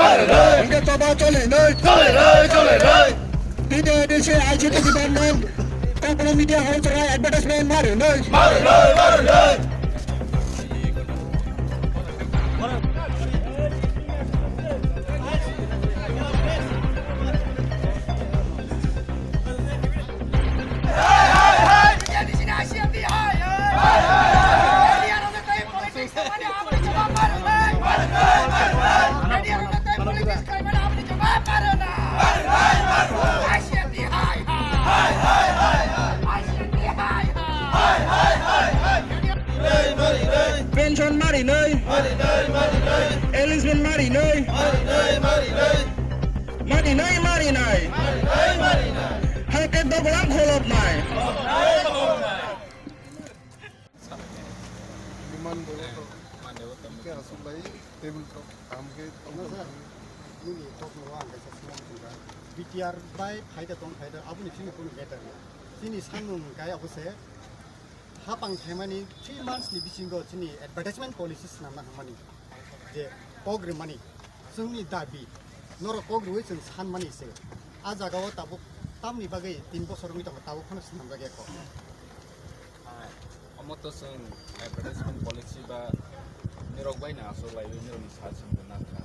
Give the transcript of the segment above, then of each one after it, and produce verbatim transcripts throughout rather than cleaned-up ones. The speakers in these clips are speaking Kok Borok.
Hwnkhe choba choli nai. Choli nai, choli nai. Tini A D C I C T department, Kokborok media house rai advertisement mari nai. Mari nai, mari nai. Pension mari nai. Eligible mari nai. Mari nai, mari nai. Hai ke dogolam kholop nai. Biman dewa to. Biman dewa to. Ke asuk lai table top. Kam ke. Nini kok no ang kaisa swnam tongkha. B T R bai phaida tong phaida aboni chini kono matter ya. Chini sanmung kai abo se hapang thaimani three months ni bisingo chini advertisement policy swnamna hwnmani je kok rimani chwngni dabi norok kok riwi chwng sanmani se. A jagao tabuk tamni bagwi tin bosor wngwi tongo tabuk phano swnamjak ya kok. Ah, omo to chwng advertisement policy ba nirok bai no aswk laiwi nirokni sal chwng bo nangkha.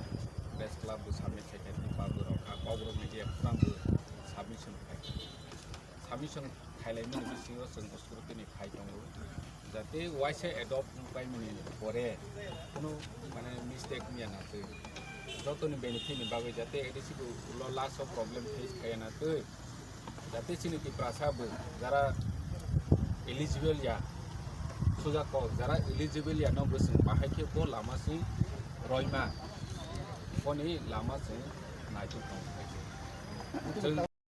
Press club bo submit khaikha, tipa bo rokha, kok rok media khorang bo submission khaikha. Submission khailaimani bisingo chwng scrutiny khai tongo. Jate waisa adopt wngpaimani pore kuno mane mistake wngya na twi. Jotoni benefit ni bagwi jate A D C bo ulo last o problem face khaiya na twi. Jate chini Tiprasa bo jara eligible ya, suja kok jara eligible ya no bo chwng bahai khe bo lama se roima, boni lama chwng naituk tongo.